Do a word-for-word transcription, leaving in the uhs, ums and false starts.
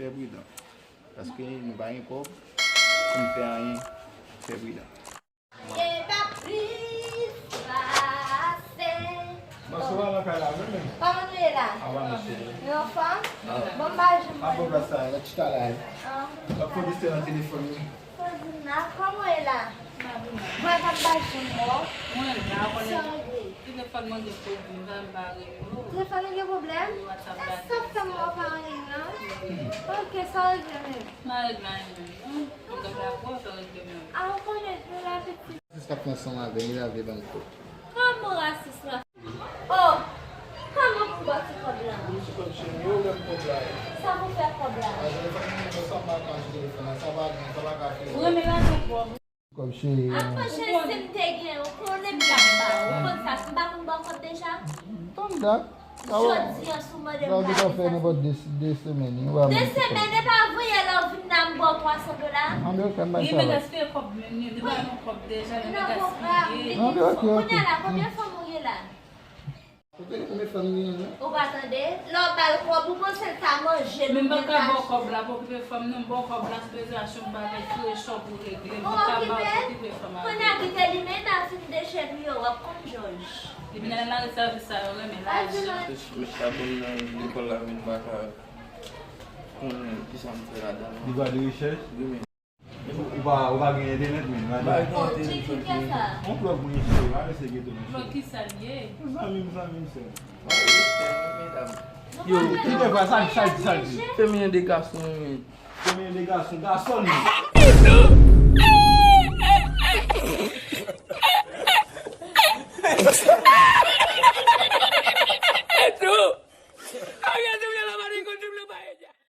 Fè pridan. Paske nou pa gen kòb pou n fè anyen. Fè pridan. Gen pa plis pase. Bòs ou pa nan kay la menm, menm? Kòman nou ye la? Ava, mesye. Nou anfòm? Bon, m pa jwenn mwen. Ap bon plas sa, nan chita la. Ah. Ap fè distè nan telefòn wi. Fozina, kòman w ye la? Mwen pa m pa jwenn wè w. Mwen la, w konnen. Sa w ye? Telefòn mwen gen pwoblèm, sa m pa rele w. Telefòn ou gen pwoblèm? Wi, WhatsApp la. Sa fè m wè w pa anyen nan? Ok, sa w regle menm? M pa regle anyen menm. Mwen gen la pou w regle menm. Ah, ou konnen, nou la piti. Rasis k ap fè ansanm avè l, li lave bann kòb. Kòman rasis la? Oh! Kòman pou bò ti kòb la? Bò ti kòb cheri, yo lè m kòb la ye. Sa pou fè kòb la? Sa pa gen, sa pa ka fè. Ou renmen lajan pwòp. Kòb cheri. Apa cheri, si m te gen, ou konnen m t ap ba ou. Ou konn sa, si m pa konn ba w kòb deja? Tann dat. Jodi an, si w mande m pa fè nenpòt de, de semèn, wi, w a mande. De semèn, e pa vre yè la ou vin la, m ba w twa san dola. Anben, ok, m bay sa. Li pa gaspiye kòb menm, li ba nou kòb deja, li pa gaspiye. Anben, ok, ok. Kounye a la, konbyen fanm ou ye la? Ou konnen konbyen fanm li ye, non? Ou pa tande? Lè w ba l kòb, ou panse l ta manje l oubyen l ta. Men m pa ka ba w kòb la pou okipe fanm, non, m ba w kòb la, se rezèvasyon bagay frechò pou regle, m pa ka ba w pou okipe fanm avè. Kounye a kite li, men nan fin de chèn yo, w ap konn jòj. Epi nan lari sèvis sa yo renmen lajan. Mesye, sa bon nan lekòl la, men m pa ka konnen kisa m fè ladan. Li pa de rechèch? Wi, men. Ou pa, ou pa gen entènèt, men. M pa gen entènèt, men. Yon blòg mwen cheri, pa rete geto, mesye. Blòg kisa l ye? Zanmi m, zanmi m, sè. Yo, kite vwa, sa l di, sa l di, sa l di. Feminen de gason, men. Feminen de gason, gason li.